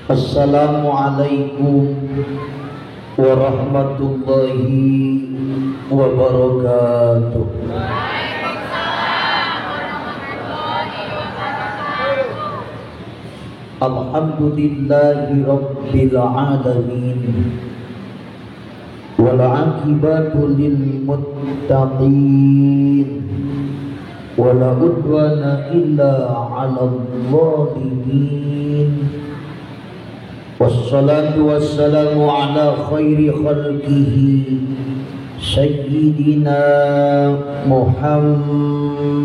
Assalamualaikum warahmatullahi wabarakatuh. Waalaikumsalam warahmatullahi wabarakatuh. Alhamdulillahi rabbil alamin wal aqibatu lil muttaqin wala udwana illa 'alal zalimin. Wassalatu wassalamu ala khairi khalqihi sayyidina Muhammadin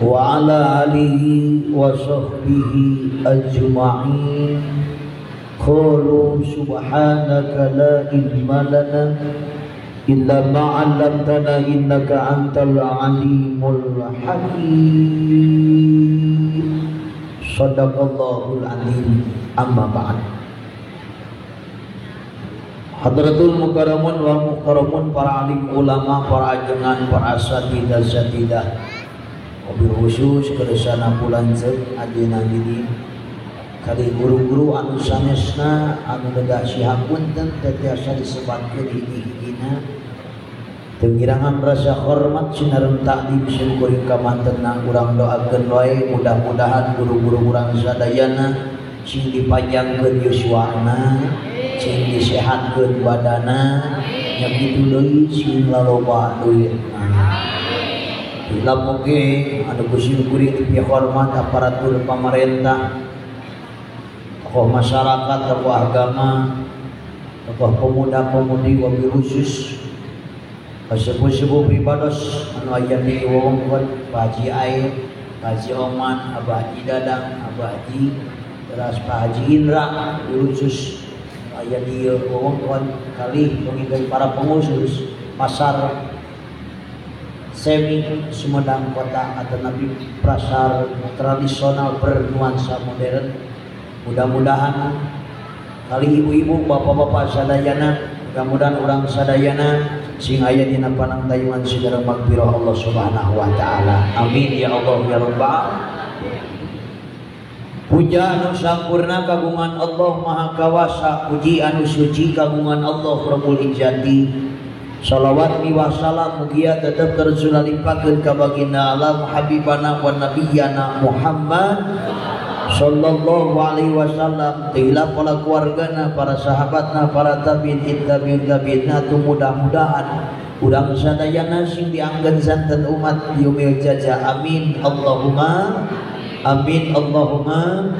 wa ala alihi wa sahbihi ajma'in. Qalu subhanaka la ilma lana illa ma 'allamtana innaka antal alimul hakim. Shadaqallahul azim. Amma ba'd. Hadratul mukarramun wa mukarramun, para alim ulama, para ajengan, para asatidah satidah, wabil khusus keresana bulan zeuk adina didi kali guru-guru anu sanesna anu dedah sihapunten teu tiasa disebatkeun hiji-hijina. Tengirangan rasa hormat sinareng takdim sim kuring kamantenna urang doakeun wae mudah-mudahan guru-guru urang sadayana sing dipanjangkeun yuswana, sing disehatkeun badana, nya kitu deui sing laloba duitna. Lamun ge anu ku sim kuring dipihormat aparatur pamarentah, tokoh masyarakat, tokoh agama, tokoh pemuda-pemudi wabil khusus sepuh-sepuh pribados anu aya di wewengkon Pak Haji Aep, Pak Haji Oman, Abah Haji Dadang, Abah Haji teras Pak Haji Indra khusus aya di wewengkon kali pemimpin para pengusus pasar semi Sumedang Kota atau nabi pasar tradisional bernuansa modern. Mudah-mudahan kali ibu-ibu, bapak-bapak sadayana, mudah-mudahan urang sadayana sing aya dina panangtayungan segala magfirah Allah Subhanahu wa taala. Amin ya Allah ya rabbal. Puja anu sampurna kagungan Allah Maha Kawasa, puji anu suci kagungan Allah Rabbul Izzati. Salawat miwah salam mugia tetep terus limpakeun ka baginda alam habibana wa nabiyana Muhammad sallallahu alaihi wasallam, tila para keluargana, para sahabatna, para tabi'in tabi'in tabi'ina. Mudah-mudahan urang sadayana sing dianggen santen umat yaumil jaza. Amin Allahumma amin Allahumma.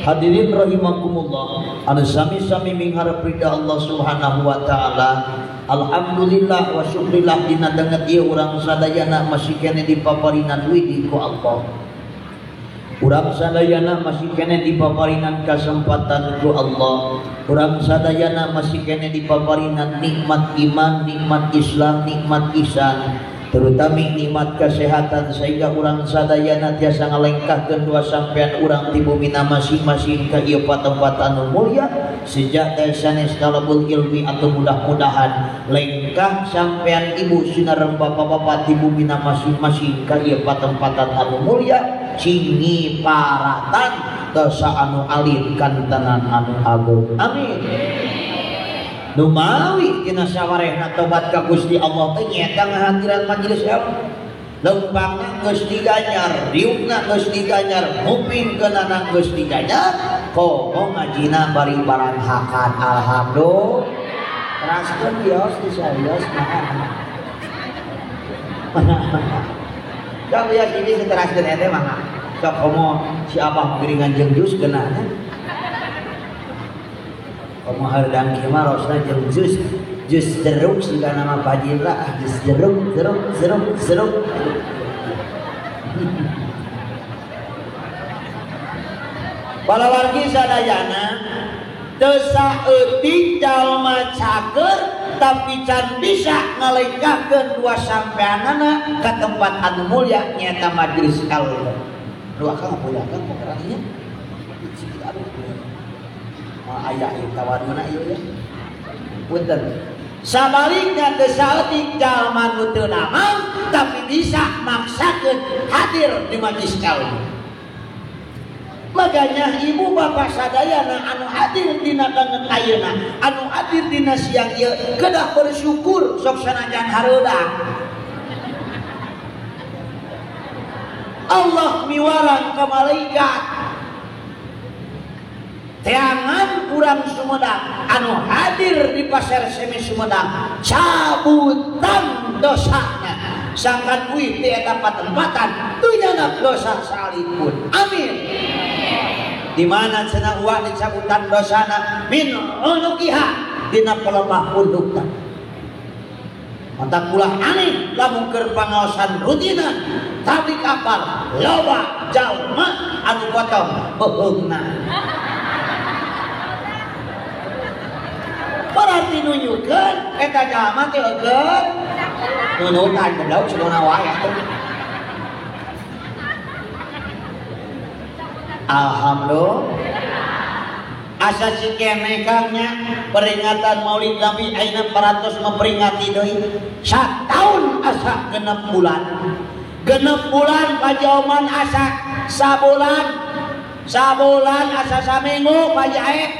Hadirin rahimakumullah, anu sami-sami mingharep ridha Allah Subhanahu wa taala. Alhamdulillah wa syukrillah dina danget ieu urang sadayana masih keneh dipaparinan widi ku Allah. Urang sadayana masih keneh dipaparinan kesempatan ku Allah. Urang sadayana masih keneh dipaparinan nikmat iman, nikmat Islam, nikmat ihsan, terutama nikmat kesehatan sehingga urang sadayana tiasa ngalengkahkeun dua sampean urang ti bumina masing-masing ka ieu patempat anu mulia sejak teh sanes talabul ilmi atau mudah-mudahan lengkah sampean ibu sinareng bapak-bapak ti bumina masing-masing ka ieu patempatan anu mulia cingi paratan dosa anu alit kantenan anu agung. Amin. Numawi tina sawarehna tobat ka Gusti Allah teh nyaeta ngahadiran majelis ilmu. Lempangna geus diganyar, riukna geus diganyar, ngupingkeunana geus diganyar, komo ngajina bari baranghakan. Alhamdulillah. Teraskeun bios disarios mah. Sok lihat ini seteraskeun eta mah. Sok komo si abah geuringan jeung jus geunahna. Komo hardang kieu mah rosna jeung jus, jus jeruk siga nama Pak Jindra, ah jus jeruk, jeruk, jeruk, jeruk. Palawargi sadayana teu saeutik jalma cager tapi can bisa ngalengkahkeun dua sampeanana ka tempat anu mulia nyaeta majelis ilmu. Dua kang pulangkeun pokeranya. Aduh. Ayah ieu tawarna ieu ya. Punten. Sabalikna teu saeutik jalma nu teu damang tapi bisa maksakeun hadir di majelis ilmu. Makanya ibu bapak sadayana anu hadir dina danget ayeuna, anu hadir dina siang ieu kedah bersyukur sok sanajan hareudang. Allah miwarang ka malaikat teangan kurang Sumedang anu hadir di pasar semi Sumedang cabutan dosana sangkan uih di eta patempatan teu nyanak dosa salipun. Amin. Di mana cenah uang dicabutan dosana min unukiha dina pelemah pundukna. Mata ulah aneh lamun keur pangaosan rutinan tablik apal loba jalma anu potong beuheungna. Berarti nunjukkeun eta jalma teh eukeun nunutan goblok cenah wae atuh. Alhamdulillah. Asa cikene kangnya peringatan Maulid Nabi ayeuna 400 memperingati deui sataun asa genep bulan. Genep bulan pajaoman asa sabulan. Sabulan asa saminggu pajae.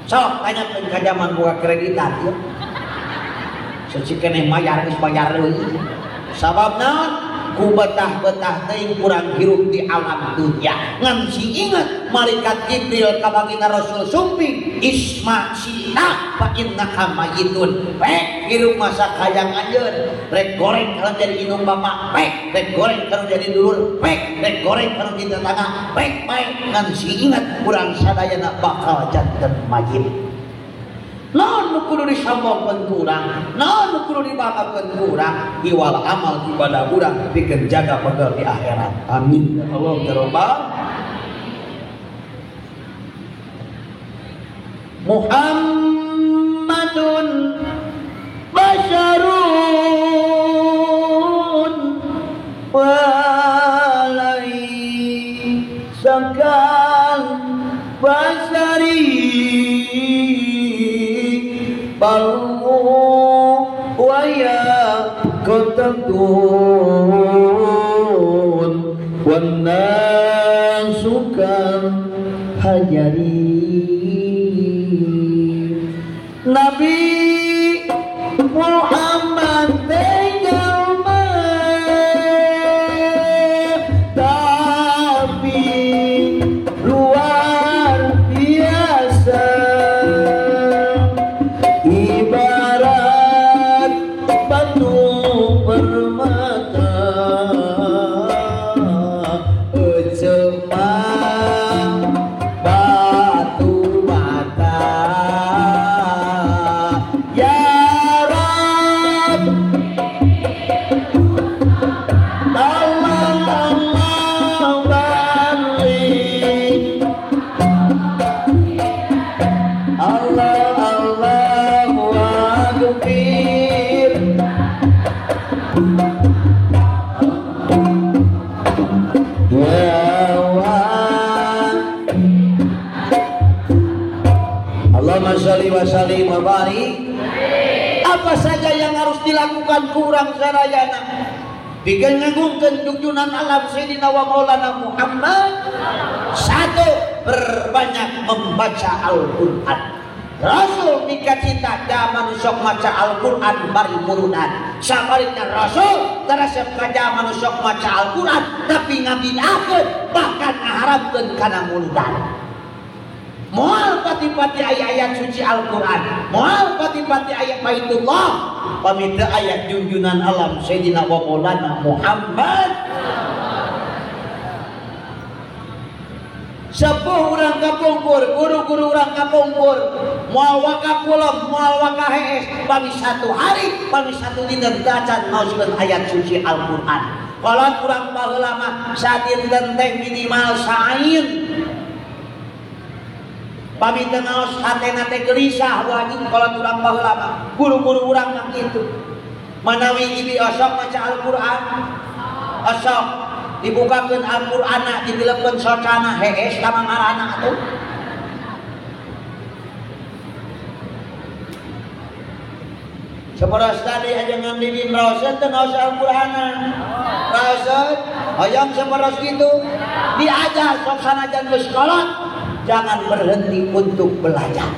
Sok tanyakeun ka jaman boga kreditan ieu. Sacikene mayar geus bayar deui. Sabab naon? Ku betah-betah teuing kurang hirup di alam dunia. Ngan si ingat malaikat Jibril ka baginda Rasul sumping isma sita fa innaka mayitun. Pek hirup masa kayang anjeun. Rek goreng kalau jadi indung bapak, pek rek goreng kalau jadi dulur, pek rek goreng kalau jadi tetangga, pek bae. Ngan si ingat kurang sadayana bakal janten mayit. Naon nu kudu disambongkeun ku urang, naon nu kudu dibanggakeun ku urang, iwal amal ibadah urang pikeun jaga pegel di akhirat. Amin ya Allah ya Rabbal. Muhammadun basyarun wa laisa kal basari balmu waya kotatun wan nasu kal hajari. Nabi Muhammad jalma tapi luar biasa, ibarat batu permata ecemang batu bata. Ya Rab Allah Allah balik Allah Allahu Akbar. Ya Allah. Allahumma sholli wa sallim wa barik. Apa saja yang harus dilakukan kurang sarayana pikeun ngagungkeun junjungan alam Sayyidina wa Maulana Muhammad. Satu, berbanyak membaca Al-Qur'an. Rasul dikacita zaman sok maca Al-Qur'an bari murudan. Sabalikna Rasul teresep ka zaman sok maca Al-Qur'an tapi ngabidahkeun bahkan ngaharamkeun kana muludan. Moal pati-pati ayat-ayat suci Al-Qur'an, moal pati-pati ayat Baitullah, pamit ayat junjungan alam Sayyidina wa Maulana Muhammad. Sepuh urang kapungkur, guru-guru urang kapungkur, moal waka kulem, moal waka hees, pami satu hari, pami satu dinten dacan maoskeun ayat suci Al-Qur'an. Kolot urang baheula mah sadinten teh minimal sain. Pami teu ngaos hatena teh gelisah wajib kolot urang baheula mah, guru-guru urang mah kitu. Manawi ibi osok maca Al-Qur'an, osok dibukakeun Al-Qur'anna ditilepkeun socana hees ka mangarana atuh. Seperos tadi ajengan didin raoseun teu ngaos Al-Qur'ana. Raoseun hoyong seperos kitu diajar sok sanajan geus kolot jangan berhenti untuk belajar.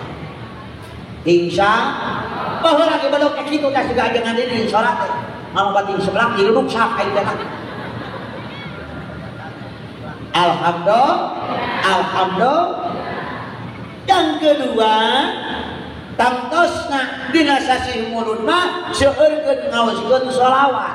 Insya baheula ge bedog kitu teh siga ajengan didin salat teh. Ngalobating sebelah diruduk sak aing teh. Alhamdulillah. Alhamdulillah. Yang kedua, tangtosna dina sasih mulud mah seueurkeun ngaoskeun sholawat.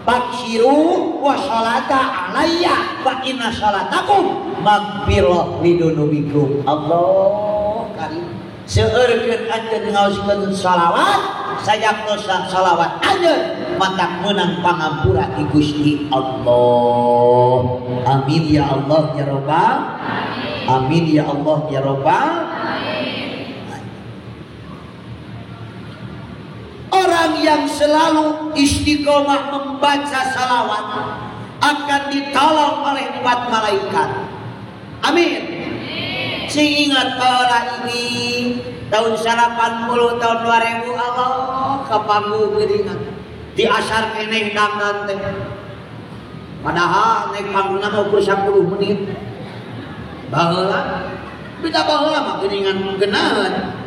Faksiru wa sholata alayya fa inna sholatakum magfirah lidunubikum. Allah karim. Seueurkeun anjeun ngaoskeun sholawat, sajaktosa sholawat anjeun matak meunang pangampura ti Gusti Allah. Amin ya Allah ya Rabbal. Amin ya Allah ya Rabbal. Orang yang selalu istiqomah membaca salawat akan ditolong oleh 4 malaikat. Amin. Sing ingat baheula ini tahun 80 tahun 2000 Allah kapanggu geuningan di asar keneh dangdan teh. Padahal naik panggungna mah ukur 10 menit. Baheula beda baheula mah geuningan geunaheun.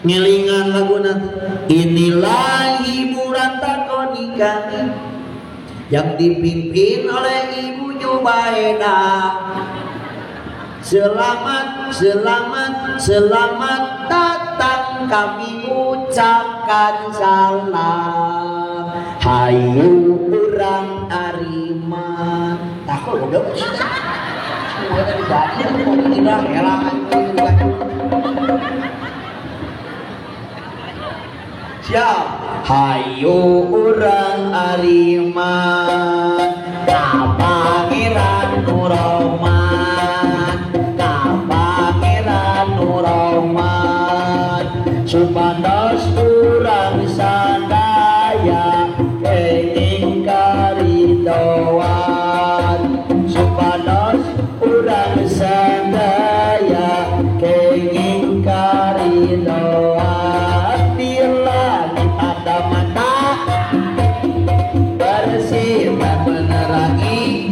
Ngelingan laguna inilah hiburan takoni kami yang dipimpin oleh Ibu Jubaida. Selamat, selamat, selamat datang kami ucapkan salam. Hayu urang ariman. Takut goblok. Semua tadi jadi tidak elah. Siap. Hayu urang ariman ka Pangeran Nurohman, ka Pangeran Nurohman, supados urang sadaya kenging karidoan, supados urang sadaya kenging karidoan. Di langit ada mata bersinar menerangi,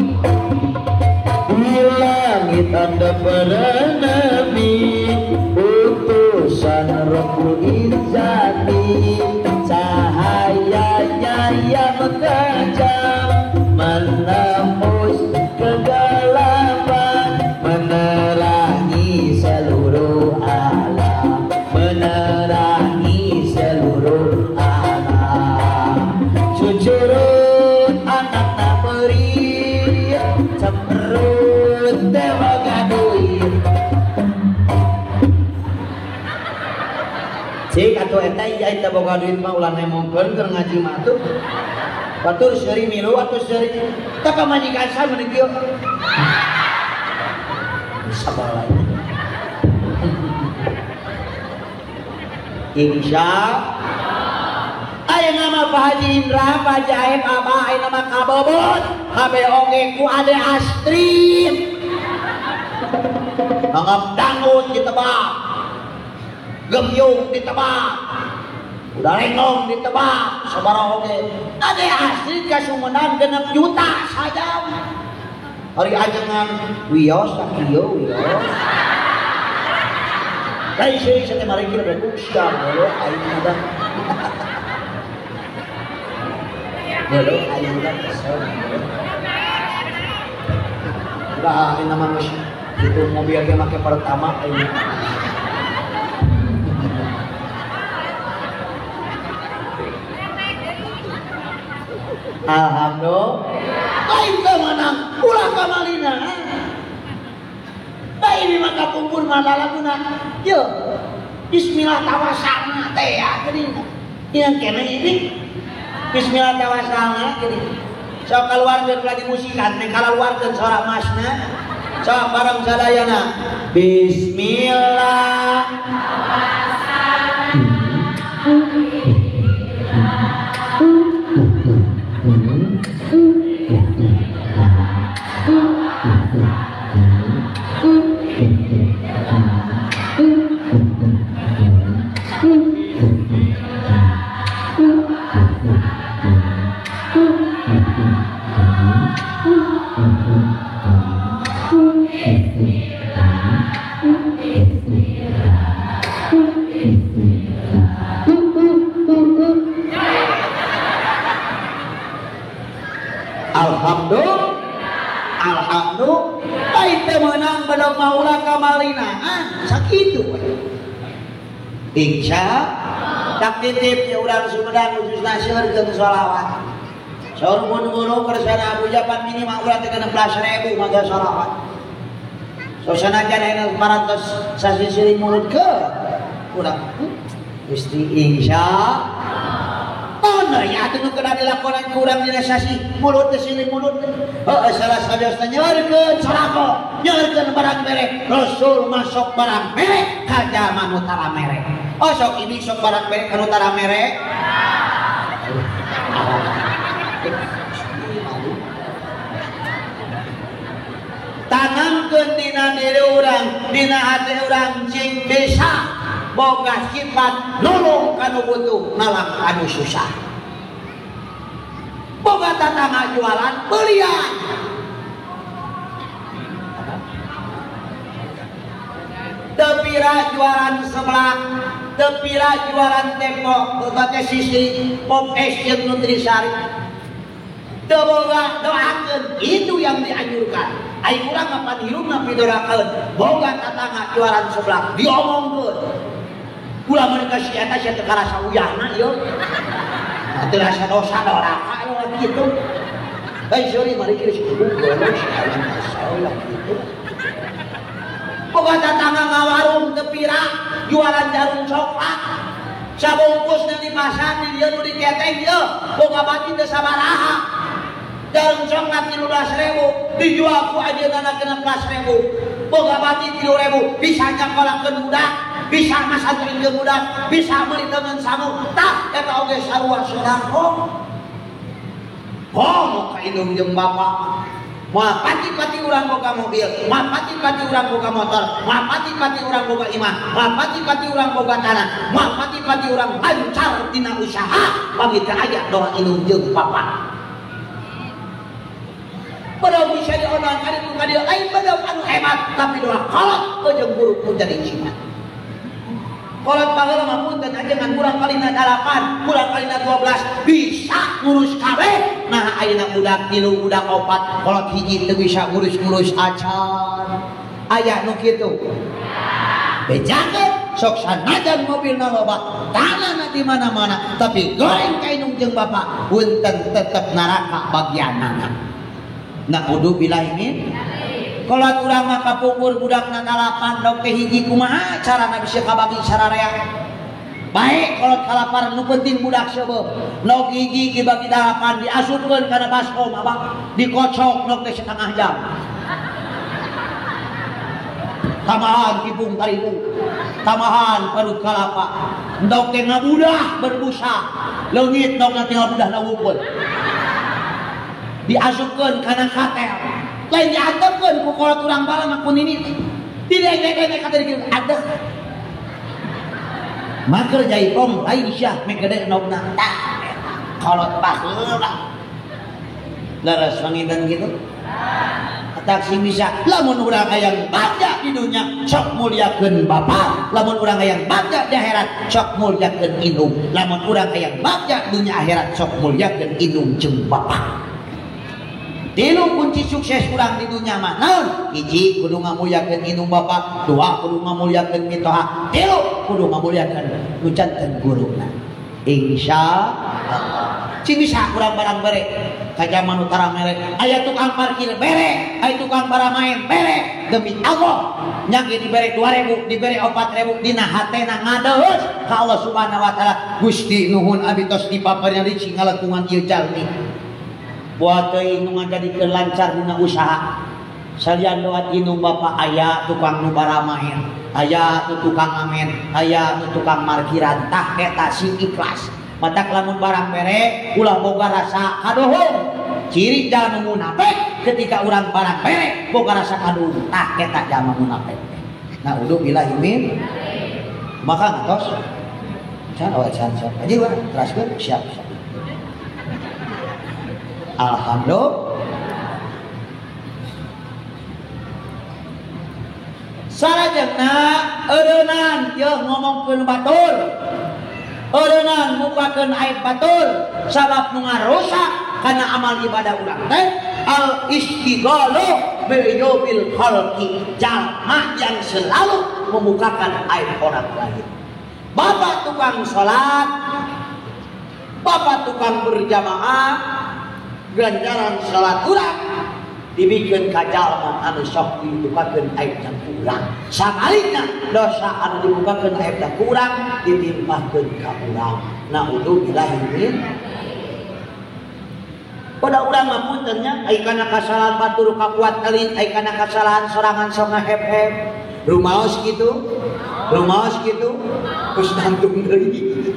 di langit ada para nabi, utusan Rabbul Izzati, cahayanya yang kejam menembus kegelapan, menerangi seluruh alam, menerangi seluruh alam. Cucurut anak tak beri, cemberut dewa gaduit. Cik atuh eta ieu eta boga duit mah ulah nemongkeun keur ngaji mah atuh. Batur seuri milu atuh seuri. Tah pamajikan saha mun kieu. Sabar. Insya aya nama Pak Haji Indra, Pak Haji Aep, Abah, aya nama Kabobot, kabeh oge ku Ade Astrid. Anggap dangut ditebak, gemyung ditebak, udah lengong ditebak, sabaraha oge. Ade Astrid ka Sumedang 6 juta sajam. Hari ajengan wios tak kieu wios. Lain seueur teh mari kieu berbuka bolo aing mah. Bolo aing mah kesel. Udah aing mah geus itu mobil ge make pertama aing. Alhamdulillah. Lain teu menang ulah ka malina. Ini maka kumpul mah laguna. Yo. Bismillah tawasalna teh ya geuning. Yang kene ini Bismillah tawasalna geuning. Sok kaluarkeun lagi musikan teh kalaluarkeun sora masna. Sok bareng sadayana. Bismillah tawasalna. Alhamdulillah. Alhamdulillah. Lain teu meunang bedog mah ulah kamalinaan sakitu we. Insya tak titip ya urang Sumedang khususna seueurkeun sholawat. Saur mun guru kersana Abu Japan minimal urang teh 16.000 maca sholawat. So sanajan aya parantos sasisiring mulut ke urang Gusti insya Allah ya atuh nu kedah dilakonan ku urang dina sasi mulut teh siling mulut. Heuh salah sabiosna nyeurkeun sodako, nyeurkeun barang mere. Rasul masuk barang mere ka jalma nu tara mere. Oh sok ini sok barang mere ka nu tara mere. Tanamkeun dina diri urang, dina hati urang cing bisa boga sifat nulung kanu butuh, nalang kanu susah. Boga tatangga jualan belian. Tepira jualan seblak, tepira jualan tembok, tepira sisi pop es jeung nutrisari. Teu boga doakeun, itu yang dianjurkan. Ai urang kapan hirupna pidorakeun, boga tatangga jualan seblak diomongkeun. Ulah mun ka si eta sia teu karasa uyahna ieu. Teu rasa dosa doraka anu kitu. Hei sorry mari kieu si masalah kitu. Boga tatangga ngawarung teu pira jualan jarum coklat. Sabungkusna di pasar di dieu nu diketeng ieu boga batin teu sabaraha. Jarum coklat 13.000 dijual ku ajeunna 16.000. Boga batin 3.000 bisa nyakolakeun budak, bisa masantren jeung budak, bisa meuli teungeun sangu. Tah eta oge sarua sedekah. Komo ka indung jeung bapak. Moal pati-pati urang boga mobil, moal pati-pati urang boga motor, moal pati-pati urang boga imah, moal pati-pati urang boga tanah, moal pati-pati urang lancar dina usaha, pamit teu aya doa indung jeung bapak. Bedog bisa diondan ka ditu ka dieu, lain bedog anu hebat, tapi doa kolot jeung buruk nu jadi jimat. Kolot baheula mah punten ajengan kurang kalina 8, kurang kalina 12 bisa ngurus kabeh. Nah ayeuna budak 3, budak 4, kolot hiji teu bisa ngurus-ngurus acan. Aya nu kitu. Bejakeun sok sanajan mobilna loba, tanahna di mana-mana, tapi goreng ka indung jeung bapak, punten tetep neraka bagianana. Nah udu billahi min. Kolot urang mah kapungkur budakna 8 dok teh hiji kumaha carana bisa kabagi sararea. Baik kolot kalaparan nu penting budak seubeuh. Nok hiji dibagi 8 diasupkeun kana baskom abah dikocok nok teh setengah jam. Tamahan kipung tarigu. Tamahan parut kalapa. Ndok teh ngabudah berbusa. Leungit ndokna tinggal budahna wungkul. Diasupkeun kana katel. Lain diantepkeun ku kolot urang bala mah ku nini. Dilek-lek kata dikirim adeh. Maker jaipong lain syah meh gede endogna. Tah kolot baheula. Leres panginten kitu. Tak sing bisa lamun urang hayang bagja di dunya sok mulyakeun bapa, lamun urang hayang bagja di akhirat sok mulyakeun indung, lamun urang hayang bagja dunya akhirat sok mulyakeun indung jeung bapa. Tilu kunci sukses urang di dunya mah naon? Hiji kudu ngamulyakeun indung bapa, dua kudu ngamulyakeun mitoha, tilu kudu ngamulyakeun nu janten guruna. Insya Allah. Cing bisa urang barang bere ka jaman utara mere, aya tukang parkir bere, aya tukang baramaen bere, demi Allah nya ge dibere 2000, dibere 4000 dina hatena ngadeus ka Allah Subhanahu wa taala. Gusti nuhun abi tos dipaparnya licing ngalengkungan ieu jalmi. Buat teuing nu ngajadikeun lancar dina usaha. Salian doa indung bapa aya tukang nu baramaen, aya nu tukang ngamen, aya nu tukang markiran, tah eta sing ikhlas. Matak lamun barang bere ulah boga rasa kadohong. Ciri jalma munafik ketika urang barang bere boga rasa kadohong, tah eta jalma munafik. Nah udu billahi min. Maka ngatos. Can oh can can. Aji urang teraskeun siap siap. Alhamdulillah. Salajengna Eureunnan yeuh ngomongkeun batur. Eureunnan mukakeun aib batur sabab nu ngarusak kana amal ibadah urang teh al istighalu bil khalqi, jalma yang selalu membukakan aib orang lain. Bapak tukang salat, bapak tukang berjamaah, ganjaran salat urang dibikeun ka jalma anu sok dibukakeun aib ku urang. Sakalina dosa anu dibukakeun aib ku urang ditimpahkeun ka urang. Naudzubillahi min. Pada urang mah punten nya, ai kana kasalahan batur kakuat elit, ai kana kasalahan sorangan sok ngahep-hep. Rumaos kitu? Rumaos kitu? Terus nangtung deui.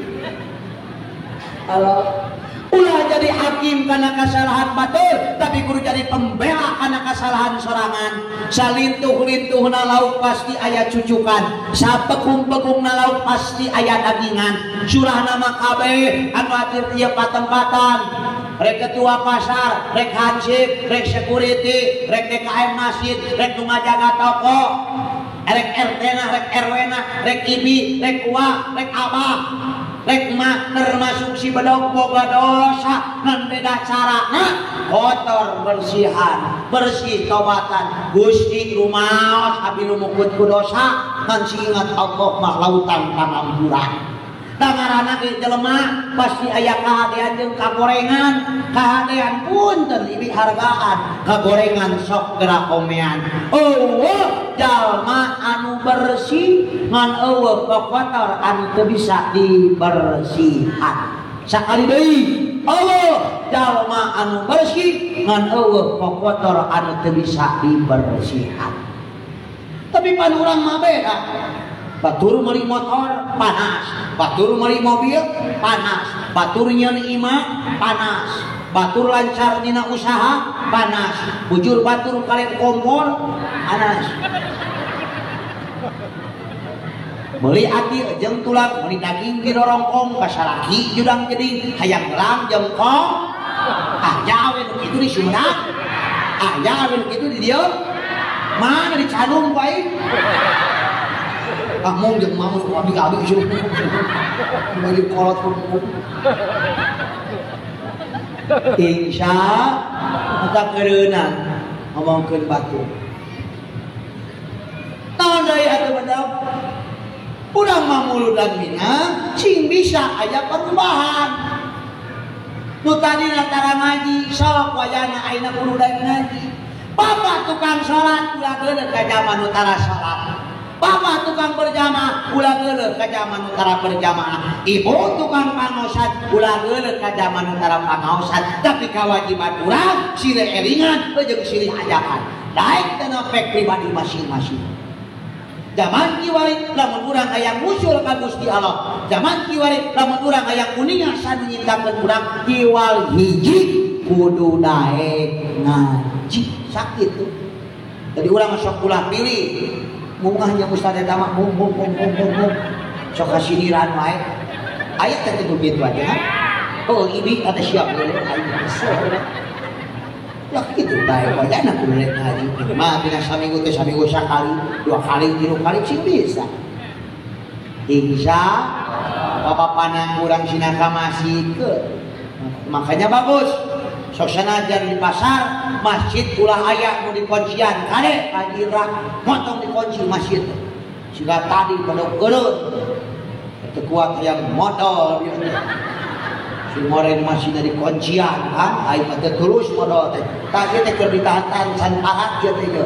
Halo. Ulah jadi hakim karena kesalahan batur, tapi kudu jadi pembela karena kesalahan sorangan. Salintuh-lintuhna lauk pasti aya cucukan, sapekung-pekungna lauk pasti aya dagingan. Surah nama kabeh anu hadir ieu patempatan. Rek ketua pasar, rek hansip, rek security, rek DKM masjid, rek nu ngajaga toko, rek RT na, rek RW na, rek ibi, rek uwa, rek abah, rek mak, termasuk si bedog boga dosa ngan beda carana kotor bersihan, bersih tobatan. Gusti rumaos abi lumukut ku dosa ngan si ingat Allah mah lautan pangampura. Tangarana ge jelema pasti aya kahadean jeung kagorengan. Kahadean punten ibi hargaan, kagorengan sok gerak omean. Eueuh jalma anu bersih ngan eueuh kokotor anu teu bisa dibersihan. Sakali deui, eueuh jalma anu bersih ngan eueuh kokotor anu teu bisa dibersihan. Tapi pan urang mah beda. Batur meuli motor panas, batur meuli mobil panas, batur nyeun imah panas, batur lancar dina usaha panas, bujur batur kalen kompor panas. Meuli ati jeung tulang, meuli daging di rorongkong, kasalaki judang jeding, hayang gelang jengkong. Ah jawe nu kitu di Sumedang. Ah jawe nu kitu di dieu. Mana di Canung ku aing? Ah mung jeung mamun ku abi-abi ieu. Bagi kolot ku. Insya Allah keureunan ngomongkeun batur. Naon deui atuh bedog? Urang mah muludan minang cing bisa aya perubahan. Nu tadina tara ngaji sok wayana ayeuna kudu daek ngaji. Bapak tukang salat ulah geuleuh ka zaman nu tara salat. Bapak tukang berjamaah ulah geuleuh ka zaman nu tara berjamaah. Ibu tukang pangaosan ulah geuleuh ka zaman nu tara pangaosan. Tapi kewajiban urang silih elingan jeung silih ajakan. Daek teu pek pribadi masing-masing. Zaman kiwari lamun urang aya ngusul ka Gusti Allah. Zaman kiwari lamun urang aya kuninga sanu nyiptakeun urang kiwal hiji kudu daek ngaji. Sakitu. Jadi urang sok ulah pilih. Mungah jeung ustaz eta mah mung mung mung mung mung. Sok kasiniran wae. Aya teh kitu kitu aja. Oh, ibi kata siap dulu. Lah kitu bae wayana kudu rek ngaji. Mah dina saminggu teh saminggu sakali, dua kali, tilu kali sing bisa. Insya bapapana kurang sina ka masjid ke. Makanya bagus. Sok sanajan di pasar, masjid ulah aya nu dikuncian kade kajira motong dikunci masjid. Siga tadi bedog geuleuh. Teu kuat hayang modal ieu teh. Si moren masih dari kuncian, ah, aing mah teu tulus modal teh. Tah ieu teh keur ditahan-tahan can pahat ieu teh ieu.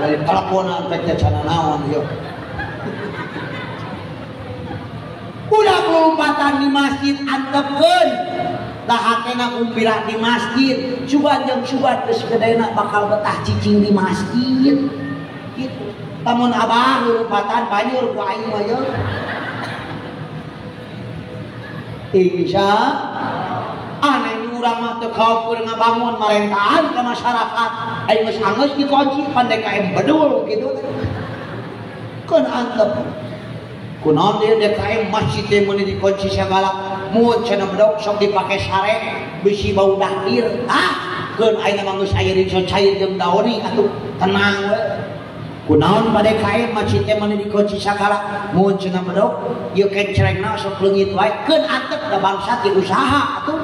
Dari teleponan teh teh can naon ieu. Ulah lompatan di masjid antepkeun. Tah hatena kumpira di masjid, sugan jeung sugan geus gedena bakal betah cicing di masjid. Gitu. Lamun abah lompatan banjur ku aing mah ieu. Insya aneh urang mah teu kaupeur ngabangun marentaan ka masyarakat. Aing geus anggeus dikunci pan DKM bedul kitu teh. Keun antep. Kunaon deui DKM masjid teh meuni dikunci sagala. Mun cenah bedog sok dipake sare bisi bau dahdir. Ah, keun ayeuna mah geus aya rinso cair jeung daoni atuh tenang we. Kunaon pada kain masjid teh mana dikunci sakala mun cenah bedog ieu kencrengna sok leungit wae keun antep da bangsa ti usaha atuh.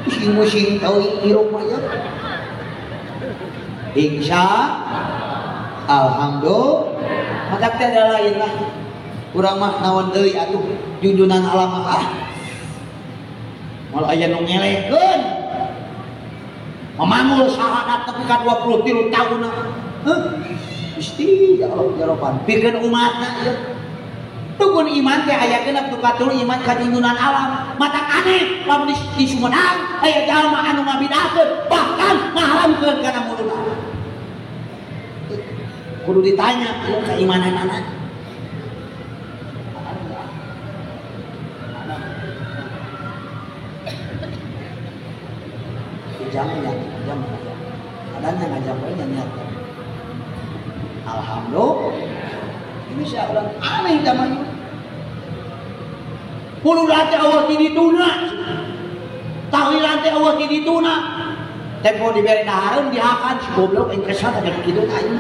Pusing-pusing teuing hirup mah ieu. Insya alhamdulillah. Maka teh ada lain lah. Urang mah naon deui atuh junjunan alam mah ah. Moal aya nu ngelekeun. Memanggul syahadat tepi ka 23 tahun. Heuh. Gusti ya Allah ya Rabban. Pikeun umatna ieu. Tukun iman teh aya genep tu katul iman ka junjunan alam. Matak aneh lamun di Sumedang aya jalma anu ngabidakeun bahkan ngaharamkeun kana muluna. Kudu ditanya ieu keimananana. Jangan jam adanya ngajak poe niat. Alhamdulillah. Ini saya orang aneh zaman ini. Puluh teh Allah ti dituna. Tahlilan teh Allah ti dituna. Tempo dibere dahareun dihakan si goblok aing kesal teh kitu aing.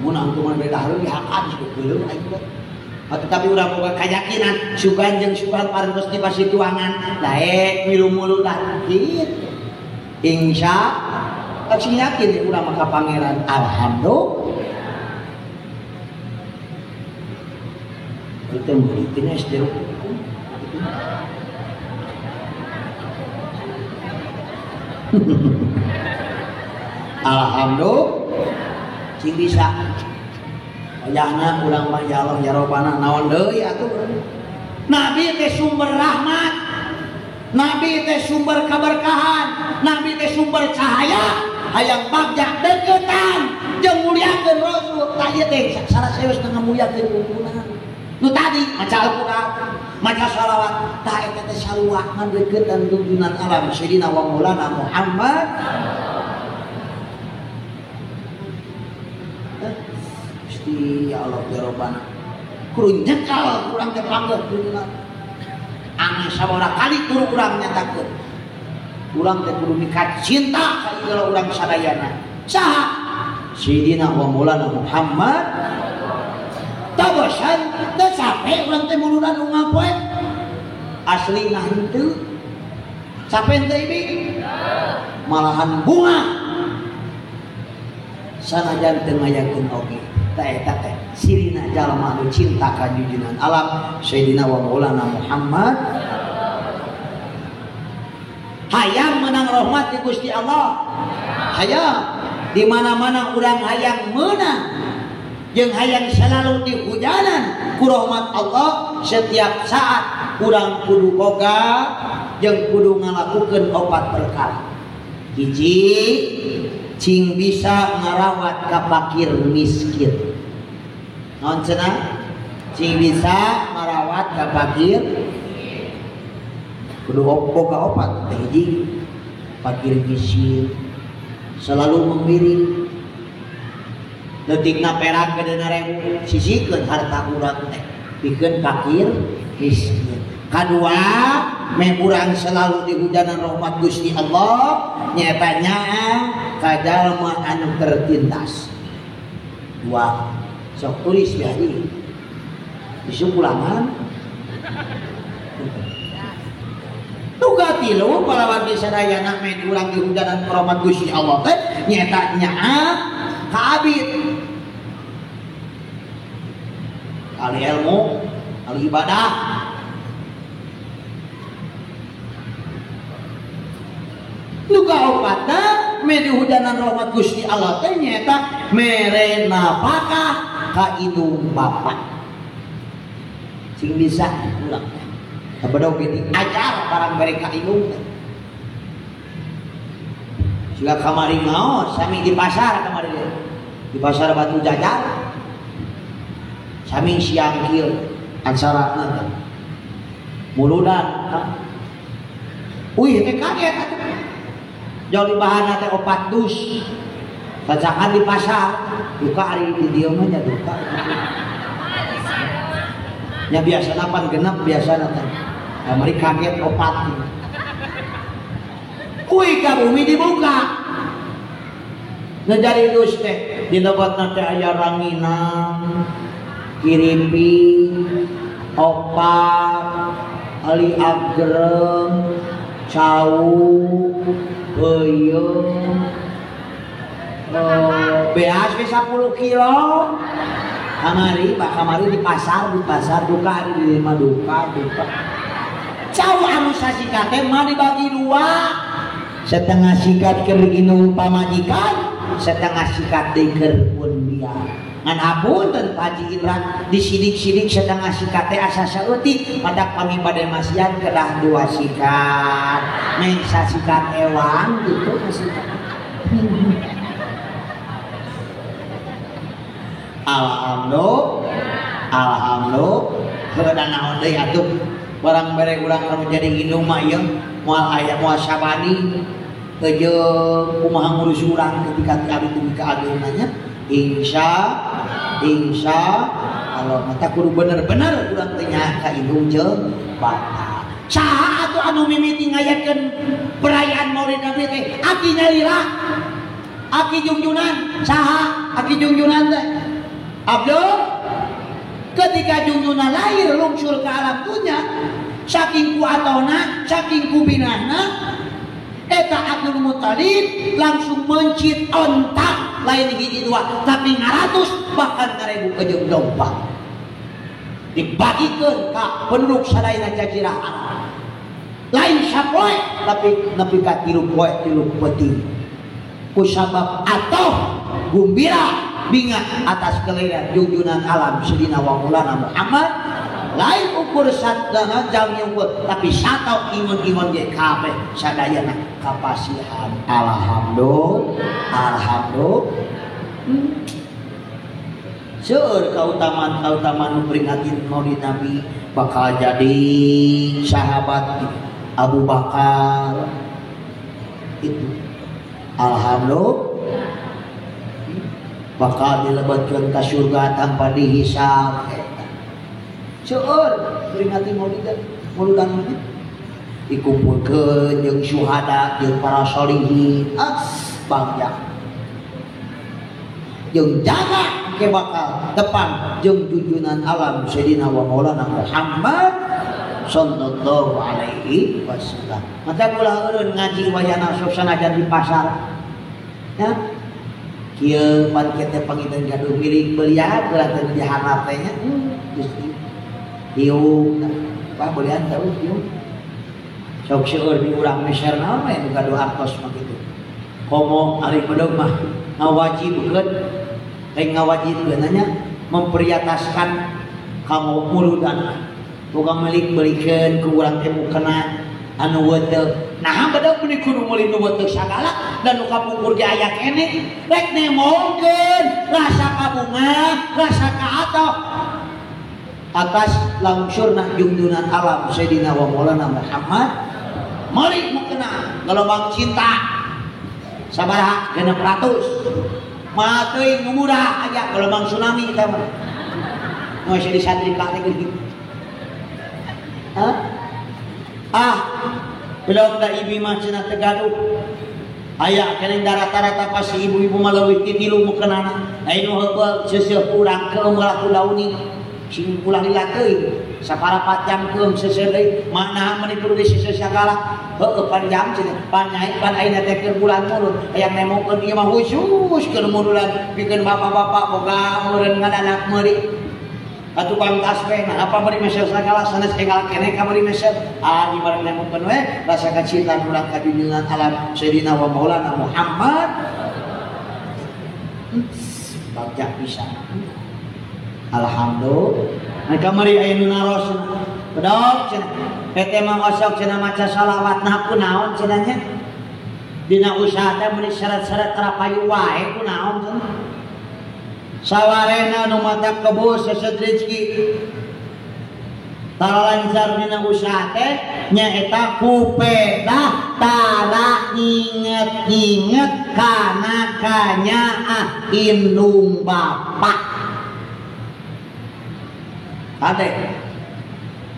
Mun antum mah bere dahareun dihakan si goblok aing teh. Tetapi urang boga kayakinan sugan jeung sugan parantos di pasituangan daek milu muludan kitu. Insya Allah sing yakin urang maka pangeran alhamdulillah. Itu muridnya SD. Alhamdulillah sing bisa. Wajahna urang mah ya Allah ya Rabbana naon deui atuh. Nabi teh sumber rahmat. Nabi teh sumber keberkahan, Nabi teh sumber cahaya, hayang bagja deketan jeung mulyakeun Rasul. Tah ieu teh salah serius teu ngamuliakeun kumpulan. Nu tadi maca Al-Qur'an, maca shalawat, tah eta teh sarua ngadeukeutan junjunan alam Sayyidina wa Maulana Muhammad. Gusti ya Allah ya Rabbana. Kudu nyekal urang teh panggeuh junjunan. Aneh sabaraha kali guru urang nyatakeun. Urang teh kudu mikat cinta ka ieu urang sadayana. Saha? Sayyidina wa Maulana Muhammad. Tabasan teu capek urang teh muludan unggal poe. Aslina henteu. Capek teh ibi? Malahan bunga. Sanajan teu ngayakeun oge. Tah eta teh sirina jalma anu cinta ka junjunan alam Sayyidina wa Maulana Muhammad. Hayang menang rahmat di Gusti Allah. Hayang di mana-mana urang hayang menang jeung hayang selalu di hujanan ku rahmat Allah setiap saat urang kudu boga jeung kudu ngalakukeun opat perkara. Hiji, cing bisa ngarawat ka fakir miskin. Naon cenah? Cing bisa ngarawat ka fakir kudu boga opat. Hiji, fakir miskin selalu memberi. Detikna perak gedena ribu sisikeun harta urang teh pikeun fakir miskin. Kadua, meh urang selalu di hujanan rahmat Gusti Allah nyaeta nyaa ka jalma anu tertindas. Dua, sok tulis biari. Isu pulangan. Tuga tilu palawargi sadayana meh urang di hujanan rahmat Gusti Allah teh nyaeta nyaa ka abid. Ahli ilmu, ahli ibadah. Nuka opatna meh di hujanan rahmat Gusti Allah teh nyaeta mere napakah ka indung bapak. Sing bisa urang teh. Kabedog ge diajar barang mere ka indung teh. Siga kamari ngaos sami di pasar kamari teh. Di pasar Batu Jajar. Sami siang kieu acarana teh. Muludan. Wih teh kaget atuh. Jauh di bahana teh opat dus. Bacakan di pasar, duka ari di dieu mah nya duka. Nya biasana pan genep biasana teh. Kamari kaget opat. Wih ka bumi dibuka. Nu jadi dus teh dilebetna teh aya ranginang, kiriping, opak, ali agrem, cau, peuyeum, beas we 10 kilo. Kamari, pak kamari di pasar duka hari di lima duka. Cau anu sasikat teh mah dibagi dua. Setengah sikat keur indung pamajikan, setengah sikat deui keur pun dia. Ngan apunten Pak Haji Indra disidik-sidik setengah sikat teh asa saeutik, matak kami bade masian kedah dua sikat. Meh sasikat ewang gitu maksudna. Alhamdulillah, alhamdulillah. Heuh da naon deui atuh barang bere urang anu jadi indung mah ieu moal aya moal sabani jeung kumaha ngurus urang ketika abdi dugi ka ageungna nya. Insya Allah mata kudu bener-bener urang teh nya ka indung jeung bapak. Saha atuh anu mimiti ngayakeun perayaan Maulid Nabi teh? Aki nyalira, aki jungjunan. Saha aki jungjunan teh? Abdul. Ketika jungjunan lahir lungsur ke alam dunia, saking ku atona, saking ku binahna, eta Abdul Muthalib langsung mencit ontak lain hiji dua tapi ngaratus bahkan ngarebu kejeng domba dibagikeun ka penduduk sadayana jazirah Arab. Lain sapoe tapi nepi ka 3 poe 3 peuting kusabab atoh gumbira binga atas kelahiran junjunan alam Sayyidina wa Maulana Muhammad. Lain ukur satana jam ukur tapi satau ingon-ingon ge kabeh sadayana kapasihan. Alhamdulillah, alhamdulillah. Seueur kautamaan-kautamaan nu peringatin Maulid Nabi bakal jadi sahabat Abu Bakar itu. Alhamdulillah bakal dilebetkeun ka surga tanpa dihisab. Seueur peringati maulid mauludan mah dikumpulkeun jeung syuhada jeung para sholihin. Ah bangga jeung jaga ke bakal depan jeung junjunan alam Sayyidina wa Maulana Muhammad sallallahu alaihi wasallam. Mata ulah eureun ngaji wayana sok sanajan di pasar. Ya. Kieu pan kieu teh panginten gaduh milik belian ulah teh diharap teh nya. Geus hiung pak belian tahu hiung. Sok seueur di urang meser naon we nu gaduh artos mah kitu. Komo ari bedog mah ngawajibkeun teh ngawajibkeun nya memprioritaskan kamu muludan. Tukang milik belikeun ku urang teh mukena anu weteu. Nah bedog meuni kudu meuli nu weteu sagala dan nu kapungkur ge aya keneh. Rek nemongkeun rasa kabunga, rasa kaatoh atas langsurna jungjunan alam Sayyidina wa Maulana Muhammad. Meuli mukena gelombang cinta sabaraha 600 mah teuing nu murah aja gelombang tsunami eta mah. Nu sia disatrika teh gitu. Hah? Ah, belum da ibi mah cenah teu gaduh. Aya keneh rata-rata pasti ibu-ibu mah leuwih ti tilu mukenana. Ai nu heubeul seuseuh urang keum ulah ku dauning. Sing ulah lila teuing. Saparapat jam keum seuseuh deui. Mana meuni kudu diseuseuh sagala. Heueuh pan jam cenah. Pan naik pan ayeuna teh keur bulan murud. Hayang nemokeun ieu mah khusus keur murudan pikeun bapak-bapak boga meureun ngadanak meuli. Tukang tasbih, nah apa beri meser sagala sanes enggal keneh ka beri meser. Ah di bareng nemokeun we rasa kacinta urang ka junjungan alam Sayyidina wa Maulana Muhammad. Bagja pisan. Alhamdulillah. Nah kamari aya nu naros. Bedog cenah. Teh mah osok cenah maca salawat nah kunaon cenah nya. Dina usaha teh meuni seret-seret tara payu wae kunaon cenah. Sawarena nu mata kebus seset rezeki tara lancar dina usaha teh nyaeta kupedah tara inget-inget kana kanyaah indung bapak. Ade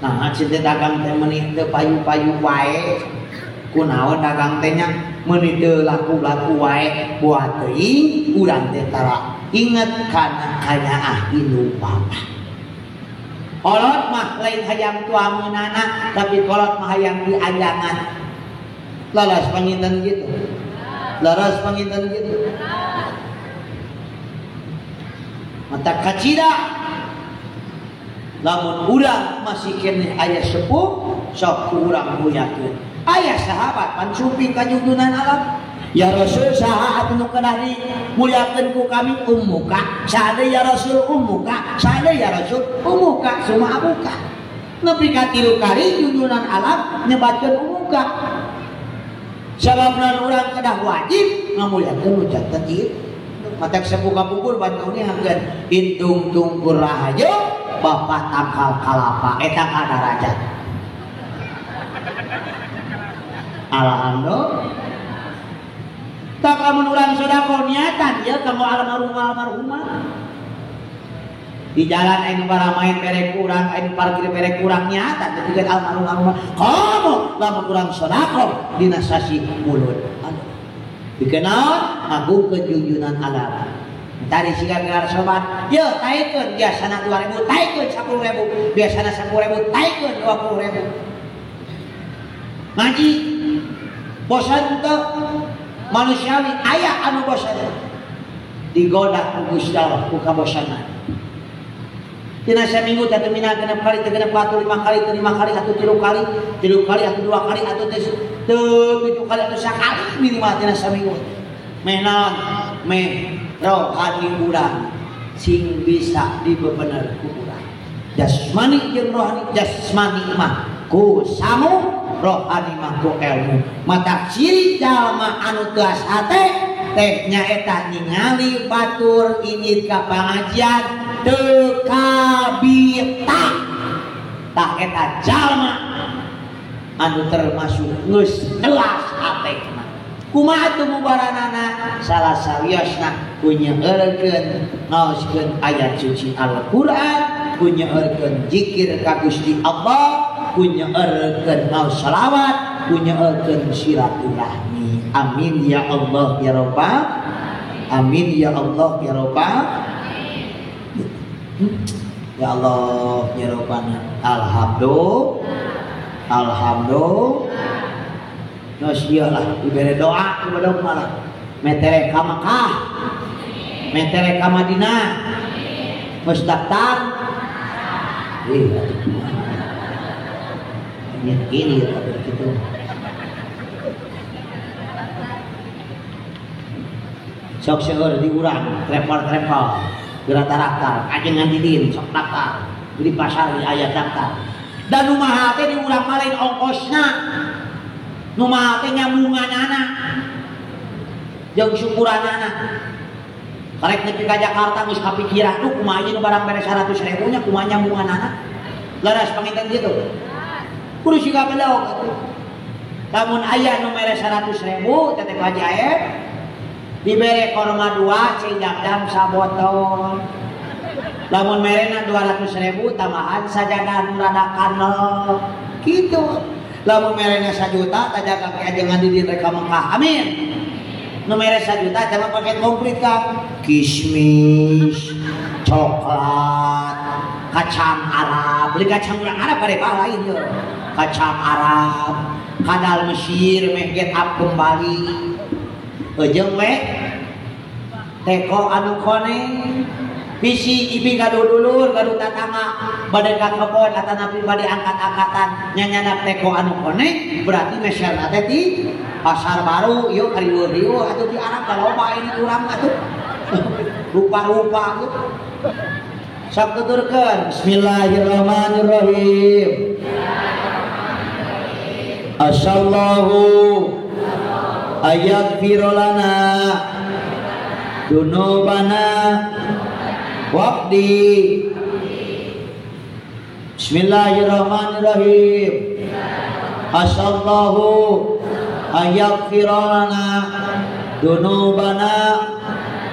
nah cinta dagang teh meuni teu payu-payu wae kunaon dagang teh nya Meuni teu laku-laku wae buat teuing urang teh tara inget kana kanyaah indung bapa. Kolot mah lain hayang tuangeunana tapi kolot mah hayang diajangan. Laras panginten gitu. Laras panginten gitu. Mata kacida lamun urang masih keneh aya sepuh sok ku urang muliakeun. Aya sahabat pancuping ka junjunan alam. Ya Rasul saha atuh nu kedah dimuliakeun ku kami ummuka, saha ya Rasul ummuka, saha ya Rasul ummuka suma abuka. Nepi ka tilu kali junjunan alam nyebatkeun ummuka. Sababna urang kedah wajib ngamuliakeun nu janten ieu. Matak sepuh kapungkur bantu nihakeun intung tungkur rahayu bapak tangkal kalapa eta kadarajat. Alhamdulillah. Tak lamun urang sedekah niatan ieu kanggo almarhum almarhumah. Di jalan anu baramain bere kurang, anu parkir bere kurang niatan teu almarhum almarhumah. Komo lamun urang sedekah dina sasi mulut. Dikenal ngagungkeun junjunan alam. Tadi siga gelar sobat, ye taikeun biasana 2000, taikeun 10.000, biasana 10.000, taikeun 20.000. Ngaji bosan teu manusiawi aya anu bosan. Digoda ku Gusti Allah ku kabosanan. Dina saminggu teh mina genep kali, teu genep 4 5 kali, teu 5 kali atuh 3 kali, 3 kali atuh 2 kali atuh teu 7 kali atuh sakali minimal dina saminggu. Meh naon? Meh rohani urang sing bisa dibebener ku urang. Jasmani jeung rohani, jasmani mah ku samu, rohani mah ku ilmu. Mata ciri jalma anu teu hate teh nyaeta ningali batur indit ka pangajian teu kabita. Tah eta jalma anu termasuk geus kelas hatena. Kumaha atuh mubaranana? Salah sawiosna ku nyeueurkeun ngaoskeun ayat suci Al-Qur'an, ku nyeueurkeun zikir ka Gusti Allah, ku nyeueurkeun ngaos selawat, ku nyeueurkeun silaturahmi. Amin ya Allah ya Rabbal. Amin ya Allah ya Rabbal. Ya Allah ya Rabbana. Alhamdulillah. Alhamdulillah. Nos ieu lah dibere doa ku bedog malah. Metere ka Makkah. Metere ka Madinah. Geus daftar. Ih, ini ini gitu. Sok seueur di urang, travel-travel, gerak-gerak, ajengan didin, sok daftar. Di pasar di aya daftar. Dan nu mahal teh di urang mah lain ongkosna. Nu mahal teh nyambunganana. Jeung syukuranana. Karek nepi ka Jakarta geus kapikiran, duh kumaha ieu nu barang bere 100.000 nya kumaha nyambunganana. Laras panginten kitu. Kudu siga bedog atuh. Lamun aya nu mere 100.000 teh teh Haji Aep dibere korma 2 cing jam sabotol. Lamun merena 200.000 tambahan sajadah nu rada kanel. Kitu. Lamun merena 1 juta tajaga ke ajengan di rek ka Mekah. Amin. Nu mere 1 juta teh paket komplit Kang. Kismis, coklat, kacang Arab, beli kacang urang Arab kareba lain ye. Kacang Arab, kadal Mesir meh get up kembali. Ejeng we teko anu koneng bisi ibi gaduh dulur gaduh tatangga bade ka kebon atanapi bade angkat-angkatan nyanyanak teko anu koneng berarti meserna teh di pasar baru ieu kariweuh-riweuh atuh di Arab loba ini urang atuh rupa-rupa atuh sok tuturkeun bismillahirrahmanirrahim. Asallahu ayaghfir lana dunubana waqdi. Bismillahirrahmanirrahim. Asallahu ayaghfir lana dunubana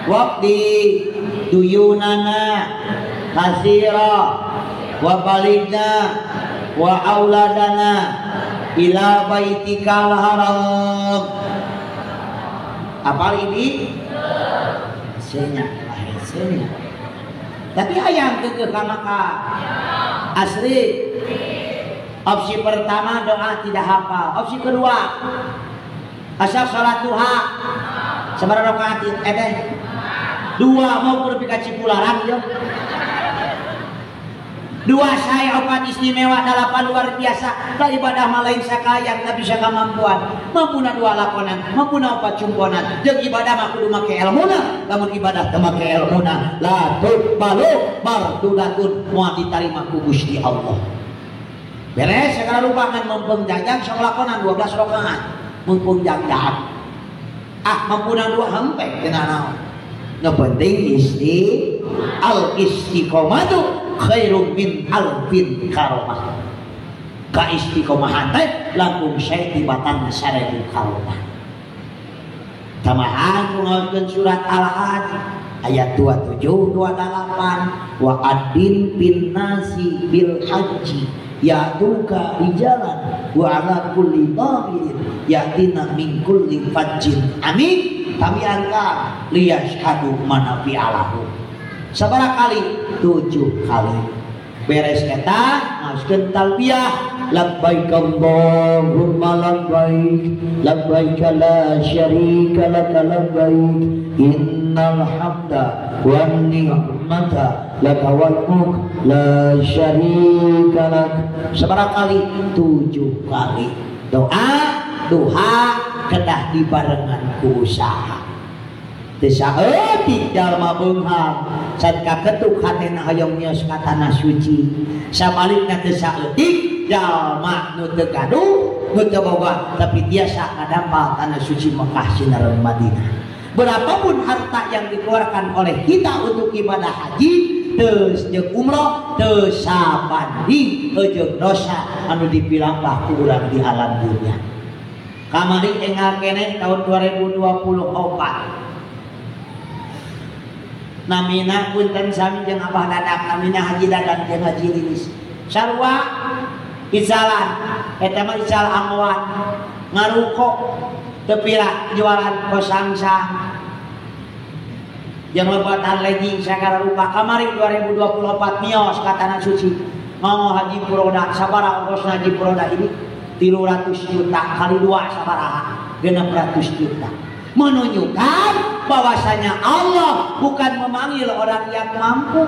waqdi duyunana kasira wa baligna wa auladana ila baitikal haram. Apal ini? Hesenya, hesenya. Tapi hayang keukeuh ka Makkah. Asli. Opsi pertama doa tidak hafal. Opsi kedua asal salat duha. Sabaraha rakaat teh? Dua mau kudu pika Cipularang jeung. Dua saya opat istimewa dalapan luar biasa. Ka ibadah mah lain sakayang tapi sakamampuan. Mampuna dua lakonan, mampuna opat cumponan. Jeung ibadah mah kudu make elmuna. Lamun ibadah teu make elmuna, la tuqbalu mardudatun moal ditarima ku Gusti Allah. Beres segala rupa ngan mumpung jagjag sok lakonan 12 rakaat. Mumpung jagjag. Ah mampuna dua hempek cenah naon. Nu penting isti al istiqomatu khairum min alfin karomah. Ka istiqomahan teh langkung sae tibatan 1000 karomah. Tambahan ngaoskeun surat Al-Hajj ayat 27 28 wa adin bin nasi bil haji ya'tuka rijalan wa ala kulli dhamirin ya'tina min kulli fajjin amin. Kami angka liyashhadu manafi'alahu. Sabaraha kali? 7 kali. Beres eta ngaoskeun talbiyah labbaik Allahumma labbaik labbaik la syarika laka labbaik innal hamda wan ni'mata laka wal mulk la syarika lak. Sabaraha kali? 7 kali. Doa duha kedah dibarengan ku usaha. Teu saeutik jalma beunghar saat kaketuk hatena hoyong mieus ka tanah suci. Sabalikna teu saeutik jalma nu teu gaduh nu teu boga tapi tiasa kadampal tanah suci Mekah sinareng Madinah. Berapapun harta yang dikeluarkan oleh kita untuk ibadah haji teu jeung umroh teu sabanding jeung dosa anu dipilampah ku urang di alam dunia. Kamari enggal keneh tahun 2024. Namina punten sami jeung Abah Dadang, namina Haji Dadang jeung Haji Lilis. Sarua icalan, eta mah ical anggoan. Ngaruko teu pira jualan kosangsang. Jeung lebatan legging sagala rupa. Kamari 2024 mios ka tanah suci. Ngomong Haji Puroda, sabaraha ongkosna Haji Puroda ini? 300 juta kali 2 sabaraha 600 juta. Menunjukkan bahwasanya Allah bukan memanggil orang yang mampu,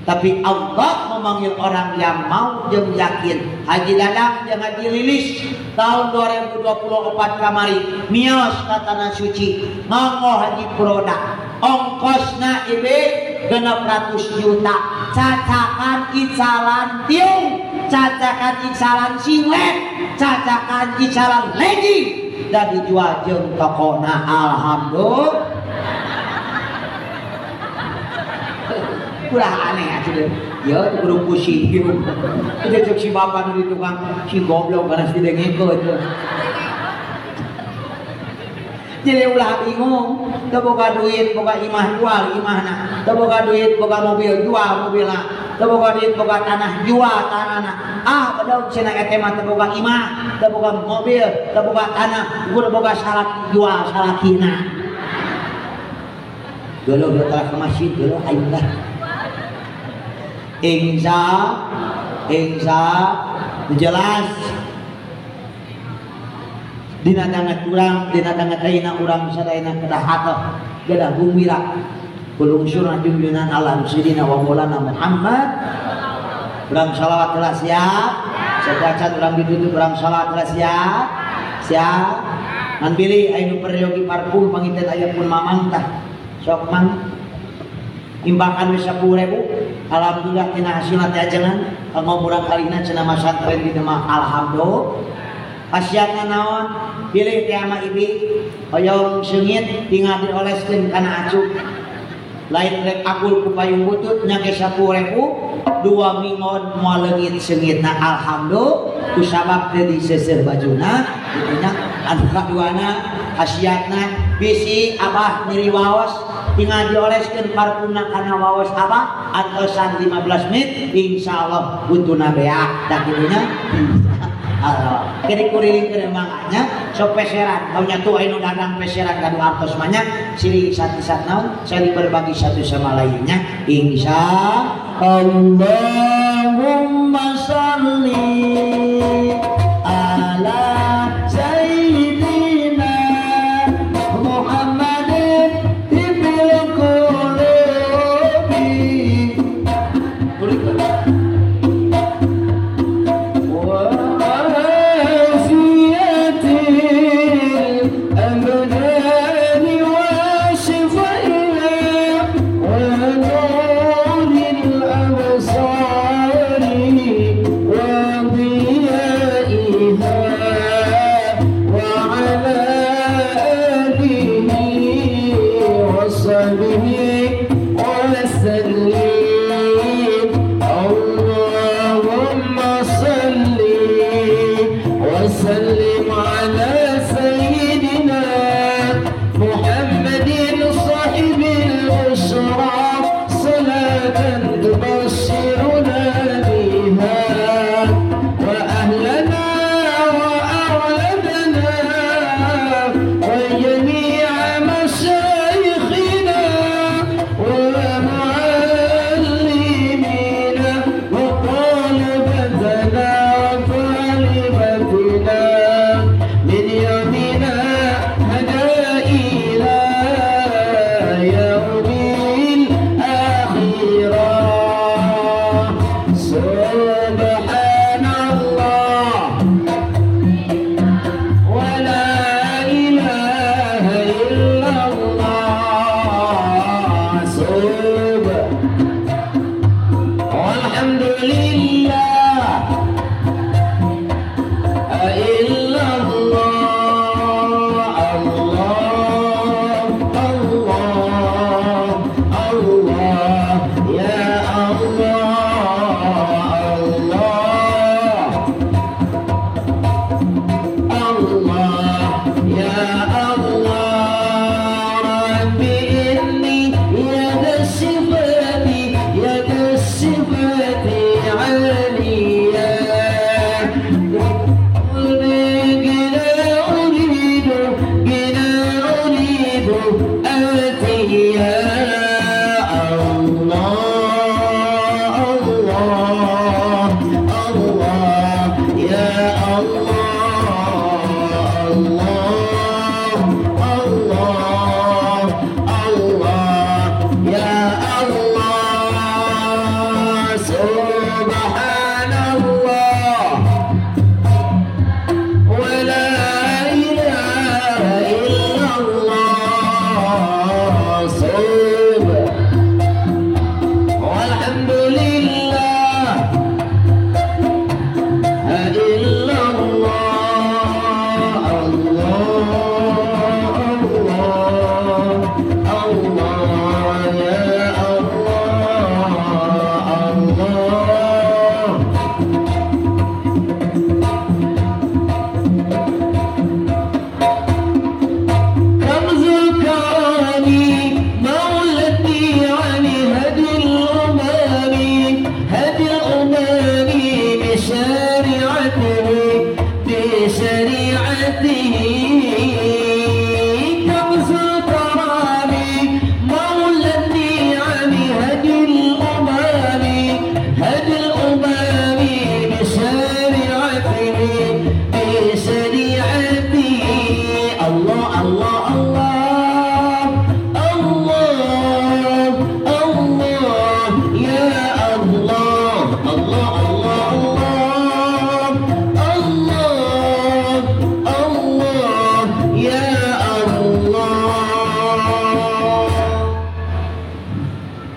tapi Allah memanggil orang yang mau jeung yakin. Haji Dadang jeung Haji Lilis tahun 2024 kamari mios ka tanah suci nganggo Haji Puroda ongkosna ibe 600 juta. Cacakan icalan tiung, cacakan icalan singlet, cacakan icalan legging dan dijual jeung tokona. Alhamdulillah. Ulah aneh atuh. Ya kudu pusing. Itu cek si bapak nu di tukang si goblok kana si dengekeun. Jadi ulah bingung, teu boga duit boga imah jual imahna, teu boga duit boga mobil jual mobilna, teu boga duit boga tanah jual tanahna. Ah bedog cenah eta mah teu boga imah, teu boga mobil, teu boga tanah, ukur boga salaki jual salakina. Geuleuh teh ka masjid geuleuh aing lah. Insya insya jelas dina dangat urang dina dangat ayeuna urang sadayana kedah hatoh kedah gumira kulungsurna junjungan alam sidina wa maulana Muhammad. Urang salawat telah siap sadacan urang ditutup urang salawat telah siap siap ngan bilih aya nu peryogi parfum pangiten aya pun mamang tah sok mang imbakan we 10.000. Alhamdulillah tina hasilna teh ajengan kanggo murang kalina cenah masantren di Demak. Alhamdulillah. Khasiatna naon? Pilih teh ama ibi hoyong seungit tinggal dioleskeun kana acuk. Lain rek akul ku payung butut nya ge 10.000 2 minggon moal leungit seungitna. Alhamdulillah ku sabab teh diseuseur bajuna kitu nya. Anu kaduana khasiatna bisi abah nyeri waos tinggal dioleskeun parfumna kana waos abah antosan 15 menit insyaallah buntuna beak tah kitu nya. Kiri kuriling kiri manganya sok peseran mau nyatu anu dagang peseran kadu artos banyak siring satu-satu naon saling berbagi satu sama lainnya insya Allahumma shalli ala sayyidina Muhammadin tibil qulubi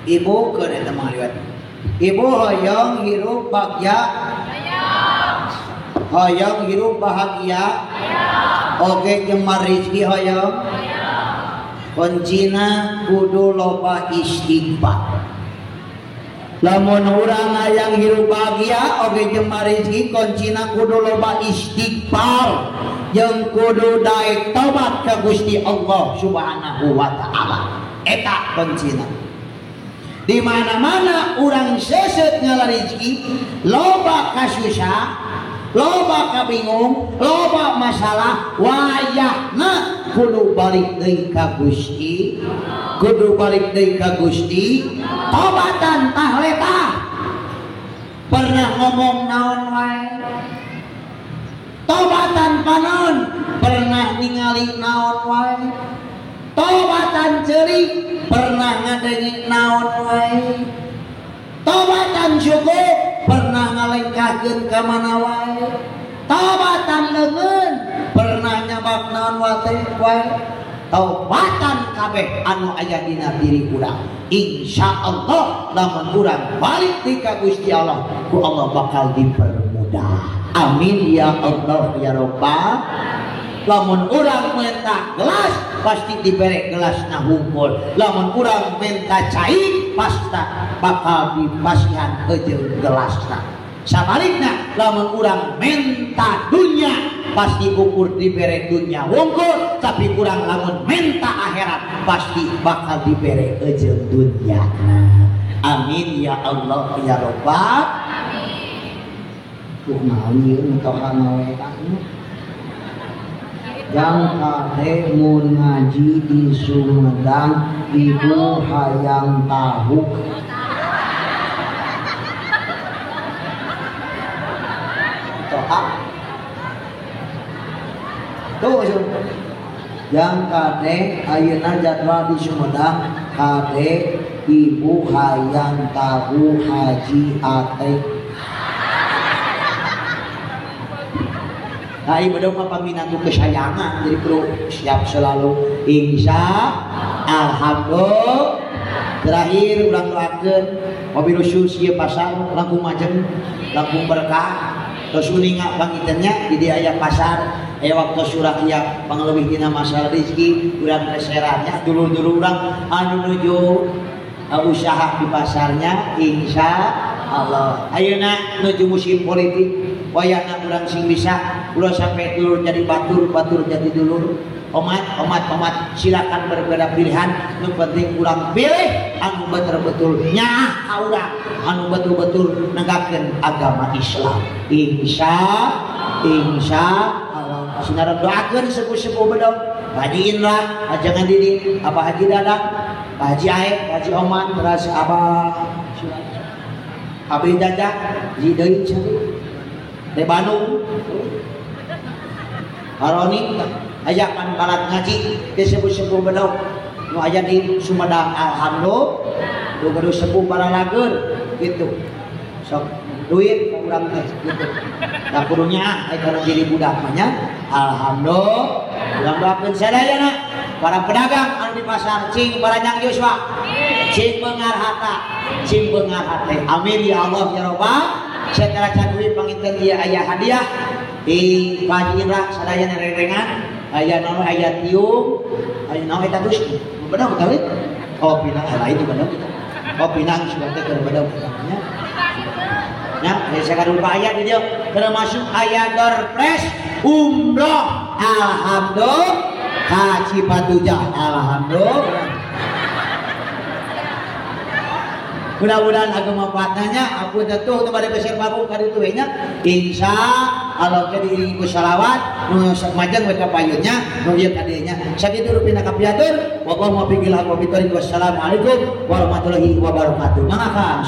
Ibu keur eta mah liwat. Ibu hoyong hirup bagja. Hoyong hirup bahagia. Oge jemar rezeki hoyong. Kuncina kudu loba istighfar. Lamun urang hayang hirup bahagia oge jemar rezeki kuncina kudu loba istighfar jeung kudu daek tobat ka Gusti Allah Subhanahu wa taala. Eta kuncina. Di mana-mana urang seset ngala rezeki, loba kasusah, Loba kabingung, loba masalah, wayahna kudu balik deui ka Gusti, kudu balik deui ka Gusti. Tobatan tah letah. Pernah ngomong naon wae. Tobatan panon, pernah ningali naon wae. Tobatan ceurik, pernah ngadenge naon wae. Tobatan syukur, pernah ngalengkahkeun ka mana wae. Tobatan leungeun, pernah nyabak naon wae. Tobatan kabeh anu aya dina diri urang. Insyaallah lamun urang balik deui ka Gusti Allah, ku Allah bakal dipermudah. Amin ya Allah ya Rabbal. Lamun urang minta gelas pasti dibere gelasna hungkul. Lamun urang minta cai pasti bakal dipasihan eujeung gelasna. Sabalikna lamun urang minta dunya pasti ukur dibere dunya wungkul, tapi urang lamun minta akhirat pasti bakal dibere eujeung dunya. Amin ya Allah ya Rabbal. Tuh naon ieu mitohana we anu. Yang kade mun ngaji di Sumedang ibu hayang tahu. Toha. Tuh yang kade ayeuna jadwal di Sumedang kade ibu hayang tahu Haji Ateng. Nah, ibu dong paminantu kesayangan, jadi perlu siap selalu. Insya alhamdulillah. Terakhir ulang doakeun wabil khusus ieu pasar langkung majeng, langkung berkah. Tos uninga pangitennya di dieu aya pasar, aya waktu surah ieu pangleuwih dina masalah rezeki, urang reserannya dulur-dulur urang anu nuju usaha di pasarnya insya Allah. Ayeuna nuju musim politik, wayahna urang sing bisa ulah sampai dulur jadi batur, batur jadi dulur. Omat, omat, omat, silakan berbeda pilihan. Nu penting urang pilih anu betul-betul nyaah ka urang, anu betul-betul negakkeun agama Islam. Insya Allah. Sinaran doakeun sepuh-sepuh bedog, Haji Indra, Haji Didi, Abah Haji Dadang, Pak Haji Aep, Pak Haji Oman, terus Abah Abi Jaja, Haji Deui di Bandung, Haroni, aya pan balat ngaji disebut-sebut bedog nu aya di Sumedang. Alhamdulillah, nu gaduh sepuh baralageun gitu. Sok duit ka urang teh gitu. Da kudunya aya kana jadi budak mah nya. Alhamdulillah, urang doakeun sadayana para pedagang anu di pasar cing baranyang Yosua, cing beungar hata, cing beungar hate. Amin ya Allah ya Rabbal. Secara can duit panginten ieu aya hadiah di Pak Haji Indra sadayana rerengan, aya naon aya tiung, aya naon eta geus bedog teh. Oh pinang lain itu bedog kita. Oh pinang sudah teh keur bedog nya. Nya saya karupa aya di dieu termasuk aya door prize umroh. Alhamdulillah ka Cipatujah. Alhamdulillah. Mudah-mudahan agama manfaatnya aku tentu pada besar babu kali itu nya insya Allah ke diiringi ku salawat nu majeng we ka payunnya nu ieu kadenya sakitu rupina kapiatur wa muwaffiqil haq wa bithoriq. Wassalamualaikum warahmatullahi wabarakatuh. Mangga.